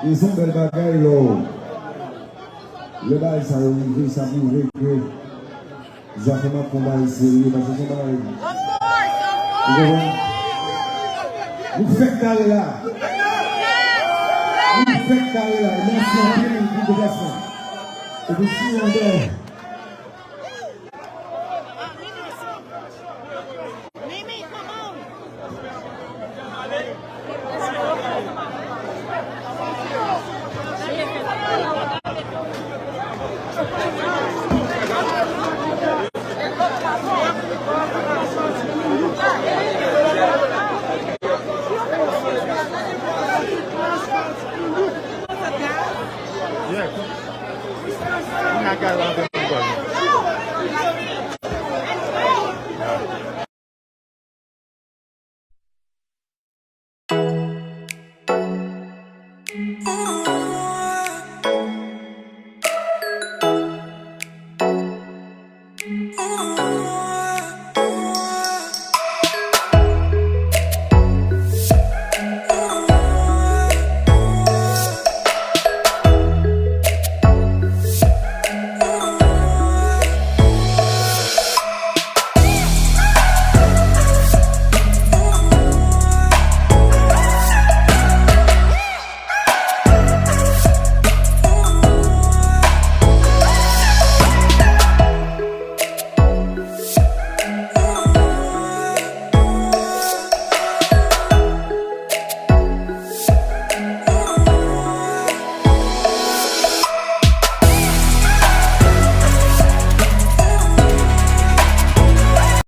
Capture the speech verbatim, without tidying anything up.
E se yon bèl bagay lè w, lè bagay sa yo rive, sa pwouve ke zafè m ap fè yon bagay serye, paske se yon bagay, ou konprann? Nou fèk kare la. Nou fèk kare la. Mèsi anpil pou deplasman. Epi si yon dè